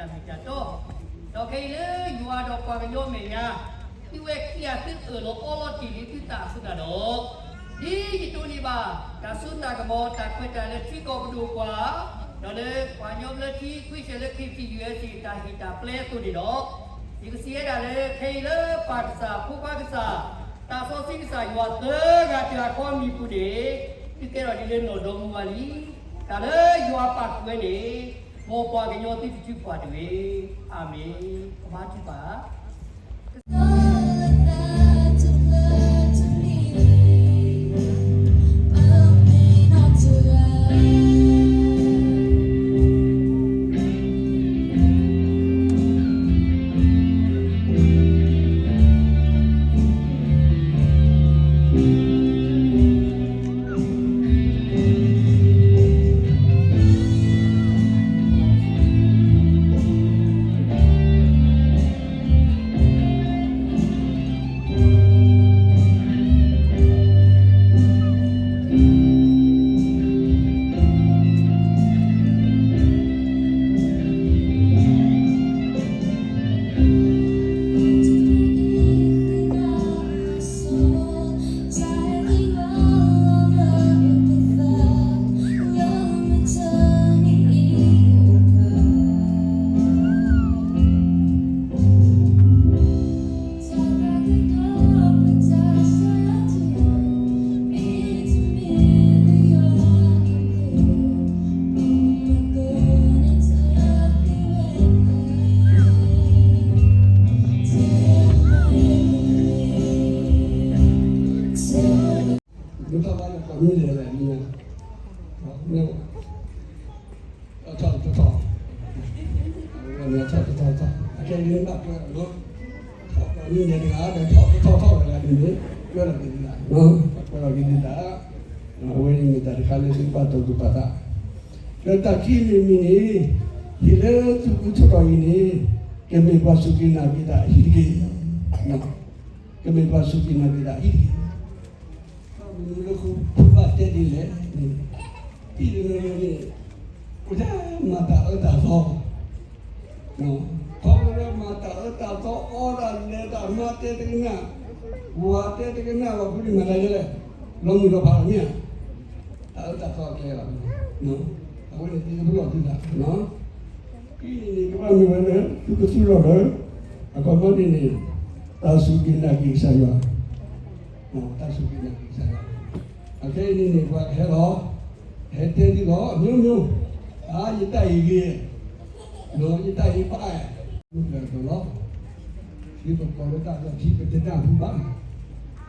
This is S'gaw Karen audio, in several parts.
တၢ်တီ, ဒီးခဲအံၤလၢယွၤဒီးပှၤကညီအမဲာ်ညါ သုဝဲခံဂၤသုအၢၣ်လီၤအီလီၤတ့ၢ်လံသုသးအဃိသတးဒီး, ဒ်ယတိၢ်န့ၢ်ဘၣ် တၢ်စိတၢ်ကမီၤ တၢ်ခွဲးတၢ်ယာ်လၢထံကီၢ်ပဒိၣ်ပှၤ, ဒီးလၢပှၤကညီဘျၢထံခွံဆဲးလၢ ခ့ၣ်ပံ ယူၢ်အ့းစ့ၣ် တၢ်ဟ့ၣ်တၢ်ပျဲအသိးန့ၣ်ဒီး, ယကစံးဝဲဒၣ်လၢ ခဲအံၤလၢပၢ်ကစၢ် ဖိခွါကစၢ် သးစီဆှံကစၢ်ယွၤသၢဂၤတဂၤဃီအမံၤပူၤန့ၣ်, သုကဲထီၣ်ဒ်လၢနီၢ်ဒီမါဝၤလံ. တၢ်လၢယွၤပာ်ဃုာ်ဝဲန့ၣ်, မ်ပှၤကညီသုတထုးဖှၣ်တဂ့ၤ. အၤမ့ၣ်. ကဘါထုကဖၣ်. မ့ၢ်ထီၣ်ဘၣ်လၢကိးမံၤဒဲးလဲၣ်, မ့ၢ်ထီၣ်တထီၣ်, မ့ၢ်ထီၣ်တထီၣ်တထီၣ်, အခဲအံၤမ့ၢ်ဘၣ်ကွဲးလီၤ, ထီၣ်ကိးမံၤဒဲးတဂၤ ဒီးထီၣ်တထီၣ်ထီၣ်တဂၤန့ၣ်, ကွဲးလီၤက့ၤဒ်သး, ကွဲးလီၤက့ၤဒ်သး, အဝဲန့ၣ်မ့ၢ်တၢ်တခါလၢသုကဘၣ်တိၢ်သူၣ်ပာ်သး, ဒီးတၢ်ခံမံၤမံၤန့ၣ်, ဟံၣ်လၢသုကအိၣ်ထီၣ်အံၤန့ၣ်, ကမ့ၢ်ပှၤစူၢ်က့ၤနာ်က့ၤတၢ်အဟံၣ်တက့ၢ်. ကမ့ၢ်ပှၤစူၢ်က့ၤနာ်က့ၤတၢ်အဟံၣ်တက့ၢ်. ဘၣ်မနုၤလၢဃိဘၣ်တဲဒ်လဲၣ်န့ၣ်, ဟံၣ်တနီၤနီၤန့ၣ်, အိၣ်ထဲမၤတၢ်အၢတၢ်သီ, ခီဖျိလၢမၤတၢ်အၢတၢ်သီ အီတၢ်လဲၤတၢ်မၤတဲတကနၣ်, ဝၤတဲတကနၣ် ပှၤဖိဒံးမၤတၢ်ဒ်လဲၣ်, လီၤမုၢ်လီၤဖးလီၤမ့ၢ်ဧါ, တၢ်အၢတၢ်သီအကျဲလီၤ, အဝဲန့ၣ်သုကဖုလီၤသုသး, ဒ်န့ၣ်န့ၣ် ကဘၣ်မ့ၢ်ဝဲလၢ သုကသူၣ်ထီၣ်လၢ အခီပညီဒ်န့ၣ်, တၢ်စူၢ်က့ၤနာ်က့ၤကစၢ်ယွၤ, တၢ်စူၢ်က့ၤနာ်က့ၤကစၢ်ယွၤ, အခဲအံၤန့ၣ်န့ၣ် ပှၤကဟဲလီၤ, ဟဲတဲသုလီၤ အမျိုးမျိုး, အါ ယတၢ်အံၤဂ့ၤ, ယတၢ်အံၤဘၣ်, မုၢ်ကလီၤ, သုကကိးလၢတၢ်လီၢ်ခံ ပတနၢ်ဟူဘၣ်,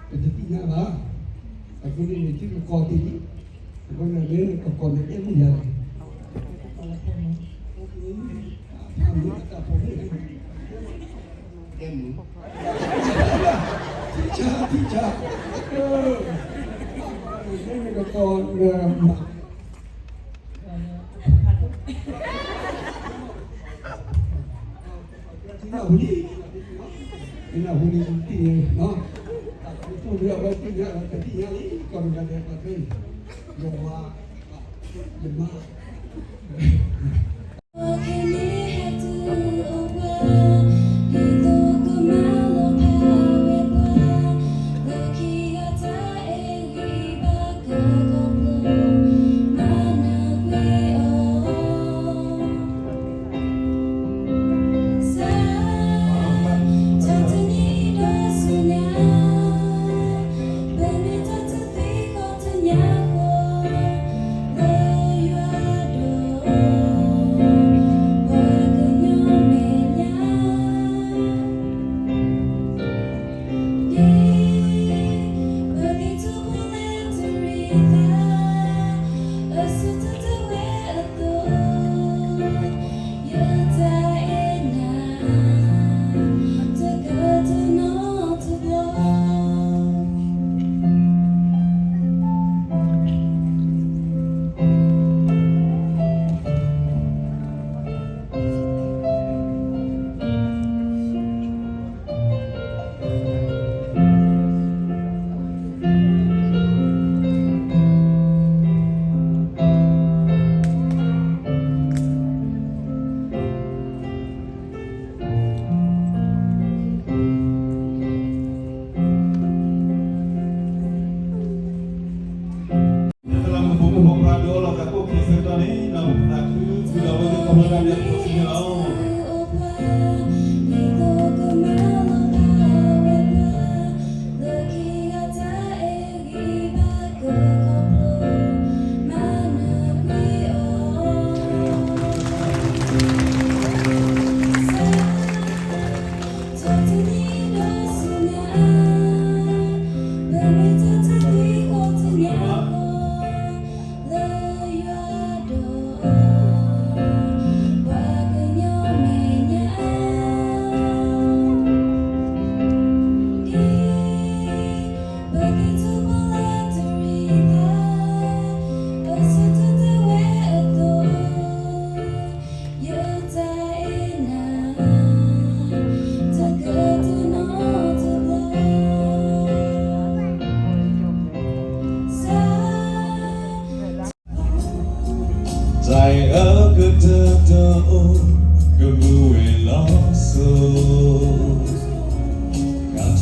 ပတသ့ၣ်ညါဘၣ်, အဃိန့ၣ်န့ၣ် သုကကိးတ့ၢ်လံ, အဃိန့ၣ်မ့ၢ်နကကိးန့ၣ် အဲၣ်မုၢ်ယၤလဲၣ်, အမ့ၢ်အတၢ်ဖိမုၣ် တဲမုၢ်, ထံဆါ ထံဆါ, မ့ၢ်နကကိးနမါ နၢ်ဟူလံ, နၢ်ဟူလံ သ့ၣ်ညါလံ, အဝဲသ့ၣ်ညါလံ ကီၢ်ပယီၤဒဲး ပှၤသ့ၣ်ညါလံ ယဝၤ, ယမါ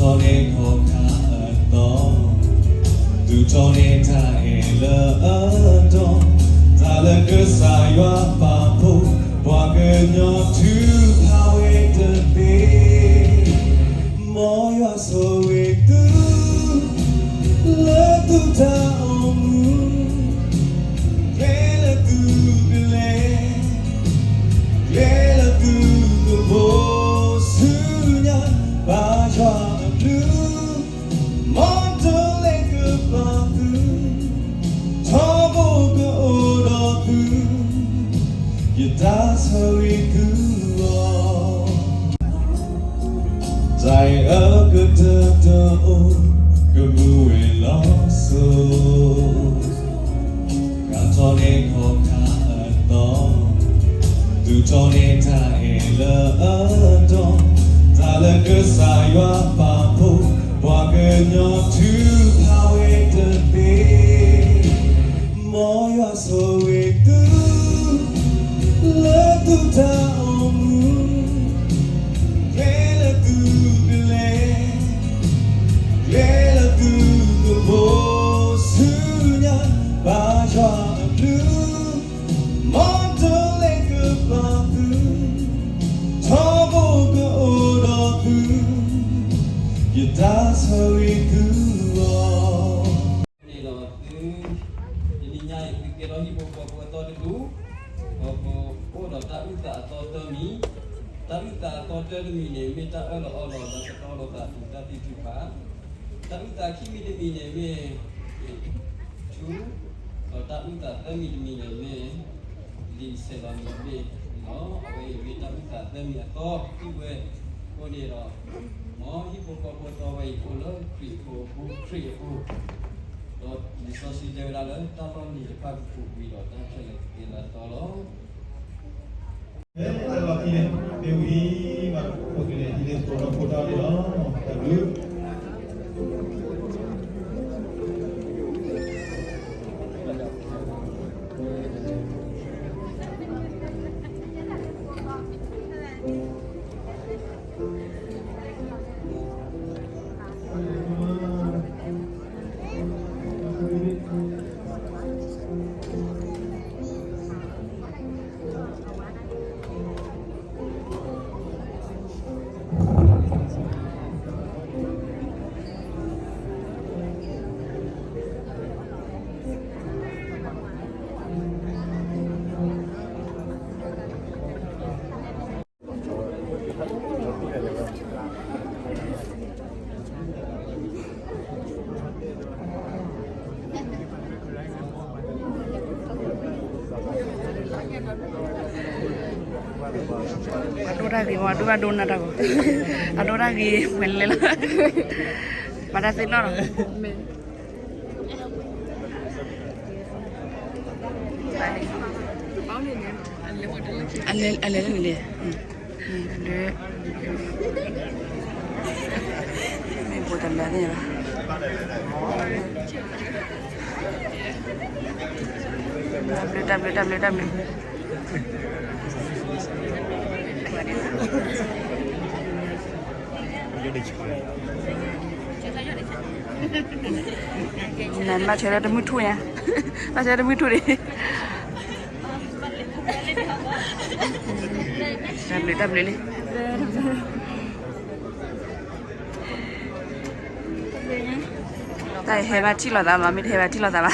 ထီၣ်န့ၢ်ခီၣ်ခါအသီ, သူၣ်ထီၣ်န့ၢ်တၢ်အဲၣ်လၢအတီ, တၢ်လၢကစၢ်ယွၤပာ်ဖှိၣ်, ပှၤကညီထုကဖၣ်ဝဲတသ့, မ်ယွၤဆိၣ်ဂ့ၤသု လၢသုတၢ်အိၣ်မူ, ကျဲလၢသုကလဲၤ, ကျဲလၢသုကဘိးဆူညါ, ဘၣ်ယွၤအဘျုး, မ်တလဲကပာ်သု, ထီဘိကအိၣ်ဒီးသု, ယတၢ်ဆိၣ်ဂ့ၤသုလီၤ. တၢ်အဲၣ်အကတၢၢ်တအိၣ်, ကမူဝဲလီၤစိၤ, ကထီၣ်န့ၢ်ခီၣ်ခါအသီ, သူၣ်ထီၣ်န့ၢ်တၢ်အဲၣ်လၢအတီ, တၢ်လၢကစၢ်ယွၤပာ်ဖှိၣ်, ပှၤကညီထုကဖၣ်ဝဲတသ့, မ်ယွၤဆိၣ်ဂ့ၤသု လၢသုတၢ်အိၣ်မူ, ကျဲလၢသုကလဲၤ, ကျဲလၢသုကဘိးဆူညါ, ဘၣ်ယွၤအဘျုး, မ်တလဲကပာ်သု, ထီဘိကအိၣ်ဒီးသု, ယတၢ်ဆိၣ်ဂ့ၤသုလီၤ. န့ၣ်ဒီးသု, တနံၤညါအံၤ သုကဲထီၣ်ဟံၣ်ဖိဃီဖိအသီတဒူၣ်, ဒီးပအိၣ်ဒီးတၢ်အုၣ်သးအသီတမံၤ, တၢ်အုၣ်သးအသီတမံၤန့ၣ် မ့ၢ်တၢ်အၢၣ်လီၤအီလီၤလၢကတီၢ်လိာ်သးသုတၢ်သံထုကဖၣ်, တၢ်အုၣ်သးခံမံၤတမံၤန့ၣ်မ့ၢ် ထူ, ဒီးတၢ်အုၣ်သးသၢမံၤတမံၤန့ၣ်မ့ၢ် လံာ်ဆဲးလီၤန့ၣ်မ့ၢ်န့ၣ်လီၤ. အဝဲအံၤမ့ၢ်တၢ်အုၣ်သးသၢမံၤအသီ ဟံၣ်ဝဲအဃိန့ၣ်ဒီး, မ်ဟံၣ်ဖိဃီဖိအသီဝဲအံၤအိၣ်လၢခရံာ်အပူၤ, ခရံာ်အပူၤ, ဒီးလံာ်စီဆှံတဲဝဲဒၣ်လၢတၢ်လီၢ်န့ၣ်တဖၣ်ကပူၤကွံာ်ဒီးတၢ်ခဲလၢာ်ကကဲလၢအသီလီၤ. ဖဲတၢ်လီၢ်ခံန့ၣ် မ့ၢ်ဝံၤမး ပကလဲၤဒ်န့ၣ်သကိးဒီးဖိတၢ်န့ၣ်လီၤ. တၢ်ဘျုး အဒိတၢ်ဂ့ၤမး အဒိဘၣ်ဒိနၢ်တၢ်ဂီၤ, အဒိတၢ်ဂ့ၤဝဲလဲၣ်လီၤ, မၤတၢ်သ့ၣ်နီၣ်လီၤ. အလဲၤလၢန့ၣ်လဲၣ်, လၢ, မ့ၢ်ဘိးတၢ်ဘျုးသ့ၣ်ညါဘၣ်, တၢ်ဘျုး တၢ်ဘျုး တၢ်ဘျုး တၢ်ဘျုး. နဘၣ်ဆၢလၢတမုၢ်ထူၣ်ညါ, ဘၣ်ဆၢလၢတမုၢ်ထူၣ်ညါ, တၢ်ဘျုး တၢ်ဘျုးလံ. တၢ်အံၤဟဲဘၣ်ထံၣ်လိာ်သးမး, မ့ၢ်တဟဲဘၣ်ထံၣ်လိာ်သးဘၣ်.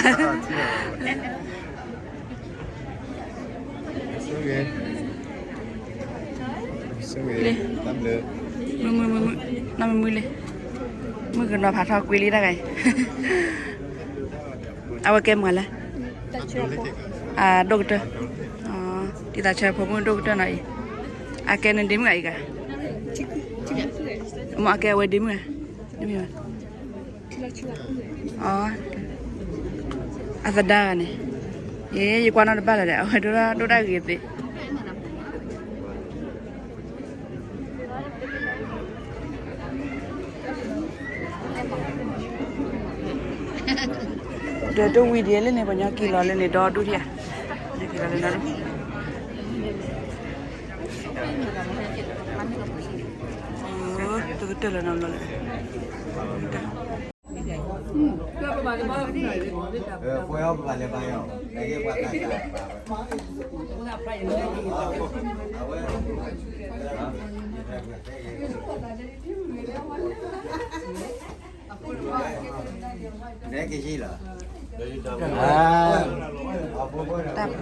ဆိၣ်ဂ့ၤ, ဆိၣ်ဂ့ၤ, လံ, တၢ်ဘျုး, မုာ်မုာ်မုာ်မုာ်, နီၢ်မုာ်မုာ်လံ, မုၢ်ကနီၤဖးထီၣ်ကွံာ်လံတၢ်ဂၤအံၤ, အဝဲကဲမုာ်လၢ အဒိၣ်ကတၢၢ်, ဒ်သးဆၢဖိမုၣ်ဒိၣ်ကတၢၢ်နီၤအံၤ, အကဲနဒ့မုၣ်ဂၤအံၤဂၤ, မ့ၢ်အကဲအဝဲဒ့မုၣ်ဂၤ, ဒ့မုၣ်ဂၤ အသဒါဂၤန့ၣ်, ယဲ ယကွၢ်နီၣ်တဘၣ်လၢၤဒီး အဝဲဒိၣ်ဒၣ်ဂ့ၤသ့, ဒီးတဝံၤဒ်လဲၣ်န့ၣ် ပှၤညီက့ၤလီၤလၢန့ၣ် ဒီဒူၣ်ဒံးဧါ, ညီက့ၤလီၤလၢနီၤဒူၣ်, တကတၢၢ်လၢနီၤလီၤလၢ ပှဲၤအီၤပဘၣ်လဲၤဘါယီၤ, အဝဲ နဲက့ၤဟံးလီၤ, တၢ်ပျီဝဲအီၤ, တၢ်ပျီဝဲအီၤသကိးမံၤ, အ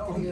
ိၣ်ဒီး